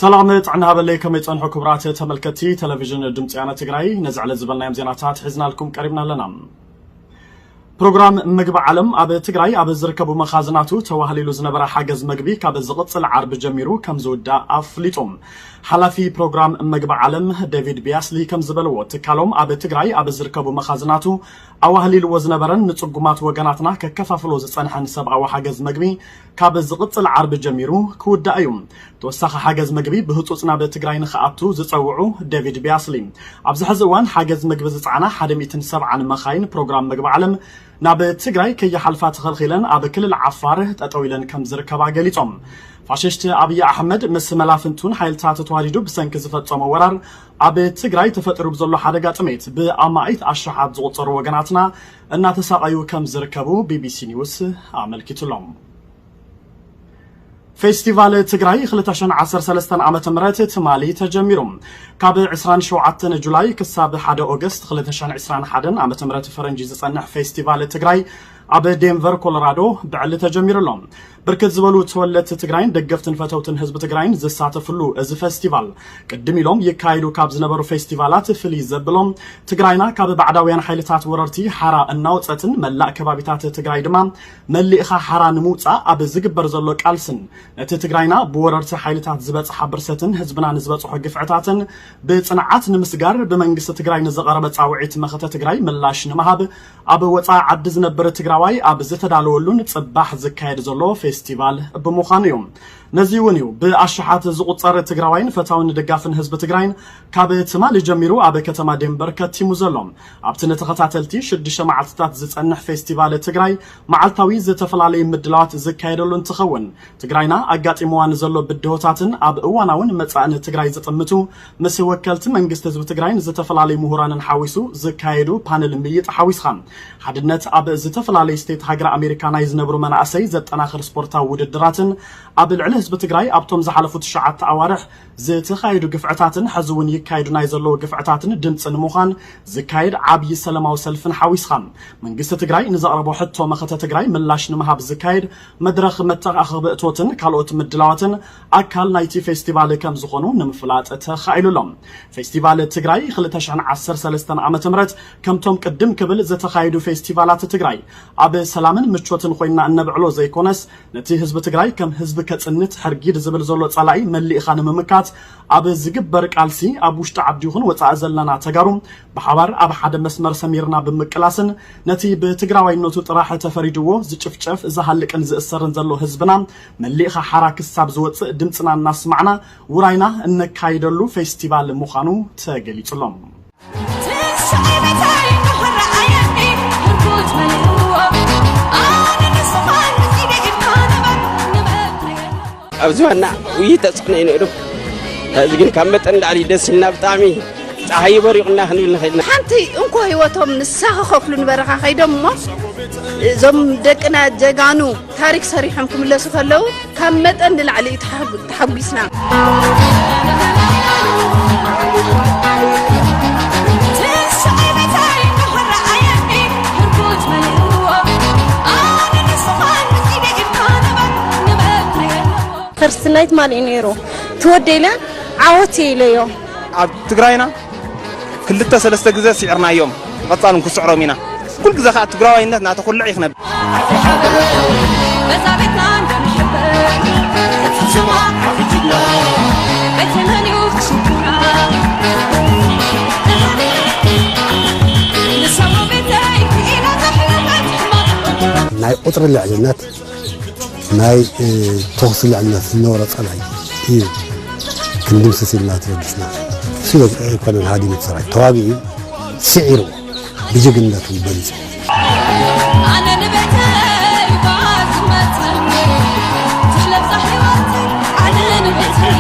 ሰላም ጥዕና ሃበለይ፣ ከመይ ጸንሑ ክቡራት ተመልከትቲ ቴሌቪዥን ድምፂ ወያነ ትግራይ? ነዚ ዕለት ዝበልናዮም ዜናታት ሒዝናልኩም ቀሪብና ኣለና። ፕሮግራም ምግቢ ዓለም ኣብ ትግራይ ኣብ ዝርከቡ መኻዝናቱ ተዋህሊሉ ዝነበረ ሓገዝ መግቢ ካብ ዝቕፅል ዓርቢ ጀሚሩ ከም ዝውዳእ ኣፍሊጡ። ሓላፊ ፕሮግራም ምግቢ ዓለም ዴቪድ ቢያስሊ ከም ዝበልዎ፣ ትካሎም ኣብ ትግራይ ኣብ ዝርከቡ መኻዝናቱ ኣዋህሊልዎ ዝነበረን ንጽጉማት ወገናትና ከከፋፍሎ ዝጸንሐን ሰብኣዊ ሓገዝ መግቢ ካብ ዝቕጽል ዓርቢ ጀሚሩ ክውዳእ እዩ። ተወሳኺ ሓገዝ መግቢ ብህጹጽ ናብ ትግራይ ንኽኣቱ ዝጸውዑ ዴቪድ ቢያስሊ፣ ኣብዚ ሕዚ እዋን ሓገዝ መግቢ ዝጸዓና ሓደ ሚእትን ሰብዓን መኻይን ፕሮግራም መግቢ ዓለም ናብ ትግራይ ከይሓልፋ ተኸልኺለን ኣብ ክልል ዓፋር ጠጠው ኢለን ከም ዝርከባ ገሊጾም። ፋሽስት ኣብይ ኣሕመድ ምስ መላፍንቱን ሓይልታት ተዋዲዱ ብሰንኪ ዝፈጸሞ ወራር ኣብ ትግራይ ተፈጢሩ ብዘሎ ሓደጋ ጥሜት ብኣማኢት ኣሽሓት ዝቑጸሩ ወገናትና እናተሳቐዩ ከም ዝርከቡ ቢቢሲ ኒውስ ኣመልኪቱሎም። ፌስቲቫል ትግራይ ክልተ ሽሕን ዓሰርተ ሰለስተን ዓመተ ምህረት ትማሊ ተጀሚሩ። ካብ ዕስራን ሸውዓተን ጁላይ ክሳብ ሓደ ኦገስት ክልተ ሽሕን ዕስራን ሓደን ዓመተ ምህረት ፈረንጂ ዝጸንሕ ፌስቲቫል ትግራይ ኣብ ዴንቨር ኮሎራዶ ብዕሊ ተጀሚሩ ኣሎ። ብርክት ዝበሉ ተወለድቲ ትግራይን ደገፍትን ፈተውትን ህዝቢ ትግራይን ዝሳተፍሉ እዚ ፌስቲቫል፣ ቅድም ኢሎም ይካየዱ ካብ ዝነበሩ ፌስቲቫላት ፍልይ ዘብሎም፣ ትግራይና ካብ ባዕዳውያን ሓይልታት ወረርቲ ሓራ እናወፀትን መላእ ከባቢታት ትግራይ ድማ መሊእኻ ሓራ ንምውፃእ ኣብ ዝግበር ዘሎ ቃልስን ነቲ ትግራይና ብወረርቲ ሓይልታት ዝበፅሓ ብርሰትን ህዝብና ንዝበፅሖ ግፍዕታትን ብፅንዓት ንምስጋር ብመንግስቲ ትግራይ ንዝቐረበ ፃውዒት መኸተ ትግራይ ምላሽ ንምሃብ ኣብ ወፃኢ ዓዲ ዝነብር ትግራዋይ ኣብ ዝተዳለወሉን ፅባሕ ዝካየድ ዘሎ ፌስቲቫል ብምዃኑ እዩ። ነዚ እውን እዩ ብኣሽሓት ዝቑፀር ትግራዋይን ፈታውን ደጋፍን ህዝቢ ትግራይን ካብ ትማሊ ጀሚሩ ኣብ ከተማ ዴንቨር ከቲሙ ዘሎ። ኣብቲ ንተኸታተልቲ ሽዱሽተ መዓልትታት ዝፀንሕ ፌስቲቫል ትግራይ መዓልታዊ ዝተፈላለዩ ምድላዋት ዝካየደሉ እንትኸውን፣ ትግራይና ኣጋጢምዋ ንዘሎ ብድሆታትን ኣብ እዋናውን መጻእን ትግራይ ዝጥምቱ ምስ ወከልቲ መንግስቲ ህዝቢ ትግራይን ዝተፈላለዩ ምሁራንን ሓዊሱ ዝካየዱ ፓነል ምይይጥ ሓዊስኻ፣ ሓድነት ኣብ ዝተፈላለዩ ስቴት ሃገረ ኣሜሪካ ናይ ዝነብሩ መናእሰይ ዘጠናኽር ስፖርታዊ ውድድራትን ኣብ ልዕሊ ህዝቢ ትግራይ ኣብቶም ዝሓለፉ ትሽዓተ ኣዋርሕ ዝተኻየዱ ግፍዕታትን ሕዚ እውን ይካየዱ ናይ ዘለዉ ግፍዕታትን ድምፂ ንምዃን ዝካየድ ዓብዪ ሰላማዊ ሰልፍን ሓዊስኻ፣ መንግስቲ ትግራይ ንዘቕረቦ ሕቶ መኸተ ትግራይ ምላሽ ንምሃብ ዝካየድ መድረኽ መተኣኻኸቢ እቶትን ካልኦት ምድላዋትን ኣካል ናይቲ ፌስቲቫል ከም ዝኾኑ ንምፍላጥ ተኻኢሉ ኣሎ። ፌስቲቫል ትግራይ ክልተ ሽሕን ዓሰርተ ሰለስተን ዓመተ ምህረት ከምቶም ቅድም ክብል ዝተኻየዱ ፌስቲቫላት ትግራይ ኣብ ሰላምን ምቾትን ኮይንና እነብዕሎ ዘይኮነስ፣ ነቲ ህዝቢ ትግራይ ከም ህዝቢ ከጽንት ሕርጊድ ዝብል ዘሎ ጸላኢ መሊእኻ ንምምካት ኣብ ዝግበር ቃልሲ ኣብ ውሽጢ ዓዲ ይኹን ወጻኢ ዘለና ተጋሩ ብሓባር ኣብ ሓደ መስመር ሰሚርና ብምቅላስን ነቲ ብትግራዋይነቱ ጥራሕ ተፈሪድዎ ዝጭፍጨፍ ዝሃልቅን ዝእሰርን ዘሎ ህዝብና መሊእኻ ሓራ ክሳብ ዝወጽእ ድምፅና እናስማዕና ውራይና እነካይደሉ ፌስቲቫል ምዃኑ ተገሊጹ ኣሎ። ኣብዚ ዋና ውይይት ተፅዕኖ እዩ ነይሩ። እዚ ግን ካብ መጠን ላዕሊ ደስ ኢልና ብጣዕሚ ፀሓይ በሪቑና ክንብል ንኽእል ኢና። ሓንቲ እንኮ ህይወቶም ንሳ ክኸፍሉ ንበረኻ ከይዶም እሞ እዞም ደቅና ጀጋኑ ታሪክ ሰሪሖም ክምለሱ ከለዉ ካብ መጠን ንላዕሊ እዩ ተሓጉ-፣ ተሓጒስና። ፈርስት ናይት ማን እዩ ነይሩ? ትወደ ኢለ ዓወት እየ ኢለዮ። ኣብ ትግራይና ክልተ ሰለስተ ግዜ ስዒርናዮም፣ ብቐጻል እውን ክስዕሮም ኢና። ኩል ግዜ ከኣ ትግራዋይነት እናተኹልዕ እዩ ክነብር። ናይ ቁጽሪ ልዕልነት፣ ናይ፣ እ፣ ተኹሲ ልዕልነት ዝነበሮ ጸላኢ እዩ ክንድምስስ ኢልና ተበጊስና። እሱ ኣይኮነን ሃዲሙ ሰራዊት፣ ተዋጊኡ እዩ፣ ስዒርዎ፣ ብጅግንነቱ በሊጹ። ኣነ ንቤተይ እባ ዝመጸኒ፣ ትለብሳ ሕይወት ኣነ ንቤተይ።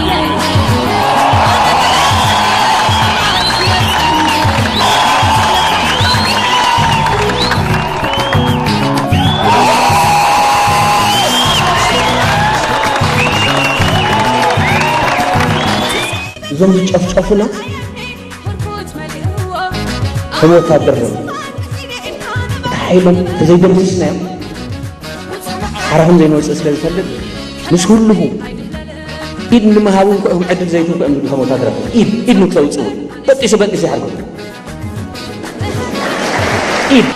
እዞም ዝጨፍጨፉና ከም ወታደር ነው። እቲ ሓይሎም ተዘይደምስስናዮም ሓራ ከም ዘይንወፅእ ስለ ዝፈልጥ ምስ ህልሁ ኢድ ንምሃብ እውን ክኦም ዕድል ዘይትንኩ እዮም ዝብሉ፣ ከም ወታደራት ኢድ ኢድ ንክተውፅኡ በጢሱ በጢሱ ይሓርጎ። ኢድ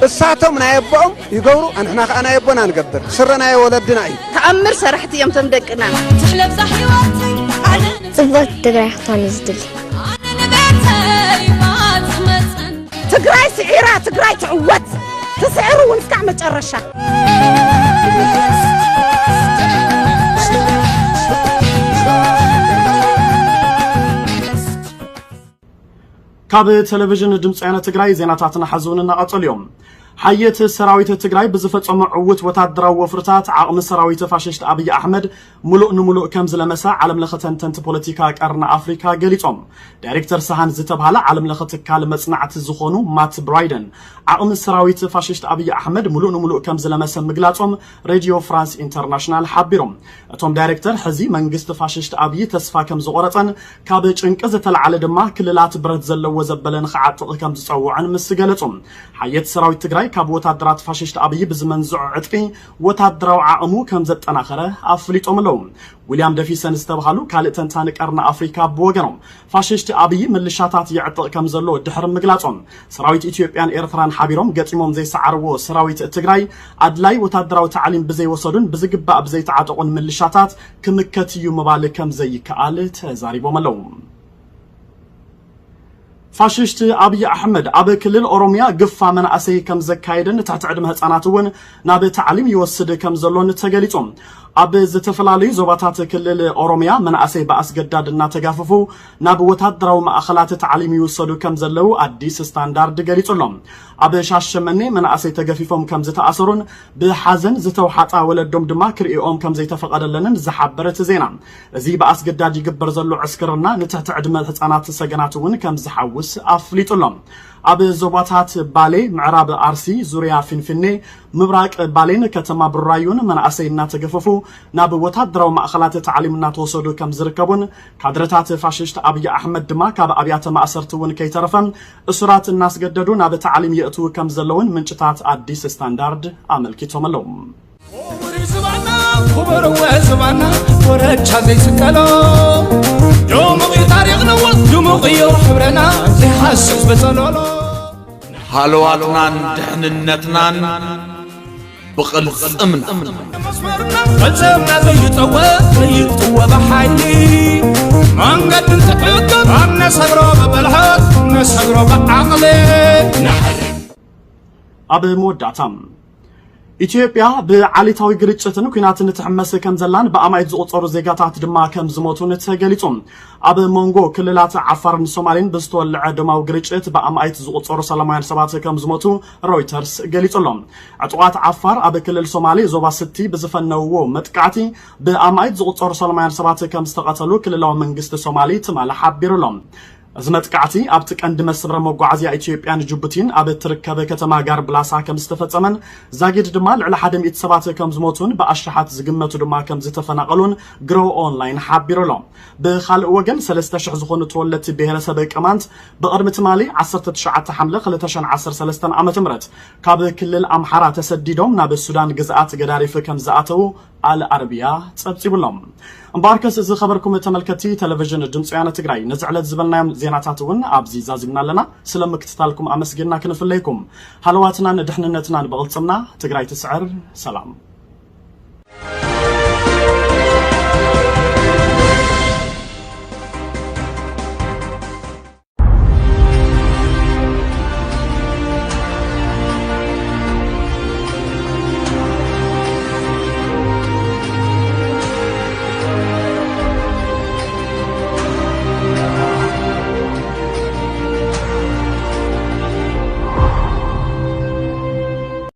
እሳቶም ናይ ኣቦኦም ይገብሩ፣ ኣንሕና ከኣ ናይ ኣቦና ንገብር። ስረ ናይ ወለድና እዩ። ተኣምር ሰራሕቲ እዮም ቶም ደቅና። ትሕለብዛ ህይወት ኣነ ጽብቕቲ ትግራይ ክትኮን እዩ ዝድሊ። ኣነ ንቤተይ ባጽመጸን ትግራይ ስዒራ ትግራይ ትዕወት። ትስዕር እውን እስካዕ መጨረሻ። ካብ ቴሌቪዥን ድምፂ ወያነ ትግራይ ዜናታትና ሓዚ እውን እናቐፀሉ እዮም። ሓየት ሰራዊት ትግራይ ብዝፈፀሞ ዕዉት ወታደራዊ ወፍርታት ዓቕሚ ሰራዊት ፋሽስት ኣብይ ኣሕመድ ሙሉእ ንሙሉእ ከም ዝለመሰ ዓለም ለኸ ተንተንቲ ፖለቲካ ቀርኒ ኣፍሪካ ገሊፆም። ዳይሬክተር ሰሃን ዝተብሃለ ዓለም ለኸ ትካል መፅናዕቲ ዝኾኑ ማት ብራይደን ዓቕሚ ሰራዊት ፋሽስት ኣብይ ኣሕመድ ሙሉእ ንሙሉእ ከም ዝለመሰ ምግላፆም ሬድዮ ፍራንስ ኢንተርናሽናል ሓቢሮም። እቶም ዳይሬክተር ሕዚ መንግስቲ ፋሽስት ኣብይ ተስፋ ከም ዝቆረፀን ካብ ጭንቂ ዝተለዓለ ድማ ክልላት ብረት ዘለዎ ዘበለ ንክዓጥቕ ከም ዝፀውዕን ምስ ገለፁ፣ ሓየት ሰራዊት ትግራይ ካብ ወታደራት ፋሽስት ኣብይ ብዝመንዝዖ ዕጥቂ ወታደራዊ ዓቕሙ ከም ዘጠናኸረ ኣፍሊጦም ኣለዉ። ዊልያም ደፊሰን ዝተብሃሉ ካልእ ተንታኒ ቀርኒ ኣፍሪካ ብወገኖም ፋሽስት ኣብይ ምልሻታት የዕጥቕ ከም ዘሎ ድሕሪ ምግላጾም ሰራዊት ኢትዮጵያን ኤርትራን ሓቢሮም ገጢሞም ዘይሰዓርዎ ሰራዊት ትግራይ ኣድላይ ወታደራዊ ታዕሊም ብዘይወሰዱን ብዝግባእ ብዘይተዓጠቑን ምልሻታት ክምከት እዩ ምባል ከም ዘይከኣል ተዛሪቦም ኣለዉ። ፋሽስት ኣብይ ኣሕመድ ኣብ ክልል ኦሮሚያ ግፋ መናእሰይ ከም ዘካየደን ንትሕቲ ዕድመ ህፃናት እውን ናብ ታዕሊም ይወስድ ከም ዘሎን ተገሊጹ። ኣብ ዝተፈላለዩ ዞባታት ክልል ኦሮሚያ መናእሰይ ብኣስገዳድ እናተጋፈፉ ናብ ወታደራዊ ማእኸላት ታዕሊም ይውሰዱ ከም ዘለዉ ኣዲስ ስታንዳርድ ገሊጹ ኣሎ። ኣብ ሻሸመኔ መናእሰይ ተገፊፎም ከም ዝተኣሰሩን ብሓዘን ዝተውሓጣ ወለዶም ድማ ክርእኦም ከም ዘይተፈቐደለንን ዝሓበረ እቲ ዜና፣ እዚ ብኣስገዳድ ይግበር ዘሎ ዕስክርና ንትሕቲ ዕድመ ህፃናት ሰገናት እውን ከም ዝሓውስ ኣፍሊጡ ኣሎ። ኣብ ዞባታት ባሌ፣ ምዕራብ ኣርሲ፣ ዙርያ ፊንፊኔ፣ ምብራቅ ባሌን ከተማ ቡራዩን መናእሰይ እናተገፈፉ ናብ ወታደራዊ ማእኸላት ታዕሊም እናተወሰዱ ከም ዝርከቡን ካድረታት ፋሽስት ኣብይ ኣሕመድ ድማ ካብ ኣብያተ ማእሰርቲ እውን ከይተረፈ እሱራት እናስገደዱ ናብ ታዕሊም የእትዉ ከም ዘለውን ምንጭታት ኣዲስ ስታንዳርድ ኣመልኪቶም ኣለዉ። ክቡር ዝባና ክቡር ወ ዝባና ወረቻ ዘይስቀሎ ድሙቕ እዩ ታሪኽና ድሙቕ እዩ ሕብረና ዘይሓስስ በጸሎሎ ሃለዋትናን ድሕንነትናን ብቕልጽምና መስመርና ፈጸምና ዘይጠወ ዘይጥወ ብሓይሊ መንገድን ትዕቅብ ኣብ ነሰግሮ ብብልሓት ነሰግሮ ብዓቕሊ ኣብ መወዳእታ ኢትዮጵያ ብዓሌታዊ ግርጭትን ኲናትን ትሕመስ ከም ዘላን ብኣማኢት ዝቑጸሩ ዜጋታት ድማ ከም ዝሞቱን ተገሊጹ። ኣብ መንጎ ክልላት ዓፋርን ሶማሌን ብዝተወልዐ ደማዊ ግርጭት ብኣማኢት ዝቑጸሩ ሰላማውያን ሰባት ከም ዝሞቱ ሮይተርስ ገሊጹ ኣሎ። ዕጡቓት ዓፋር ኣብ ክልል ሶማሌ ዞባ ስቲ ብዝፈነውዎ መጥቃዕቲ ብኣማኢት ዝቑጸሩ ሰላማውያን ሰባት ከም ዝተቐተሉ ክልላዊ መንግስቲ ሶማሌ ትማሊ ሓቢሩ ኣሎ። እዚ መጥቃዕቲ ኣብቲ ቀንዲ መስመር መጓዓዝያ ኢትዮጵያን ጅቡቲን ኣብ እትርከብ ከተማ ጋርብላሳ ከም ዝተፈጸመን ዛጊድ ድማ ልዕሊ ሓደ ሚእቲ ሰባት ከም ዝሞቱን ብኣሽሓት ዝግመቱ ድማ ከም ዝተፈናቐሉን ግሮ ኦንላይን ሓቢሩ ኣሎ። ብኻልእ ወገን ሰለስተ ሽሕ ዝኾኑ ተወለድቲ ብሄረሰብ ቅማንት ብቕድሚ ትማሊ ዓሰርተ ትሽዓተ ሓምለ ክልተ ሽሕን ዓሰርተ ሰለስተን ዓመተ ምህረት ካብ ክልል ኣምሓራ ተሰዲዶም ናብ ሱዳን ግዝኣት ገዳሪፍ ከም ዝኣተዉ ኣል ኣረብያ ጸብጺቡሎም። እምበኣርከስ ዝኸበርኩም ተመልከትቲ ቴሌቪዥን ድምፂ ወያነ ትግራይ ነዚ ዕለት ዝበልናዮም ዜናታት እውን ኣብዚ ዛዚምና ኣለና። ስለ ምክትታልኩም ኣመስጊንና ክንፍለይኩም። ሃለዋትናን ድሕንነትናን ብቕልፅምና። ትግራይ ትስዕር። ሰላም።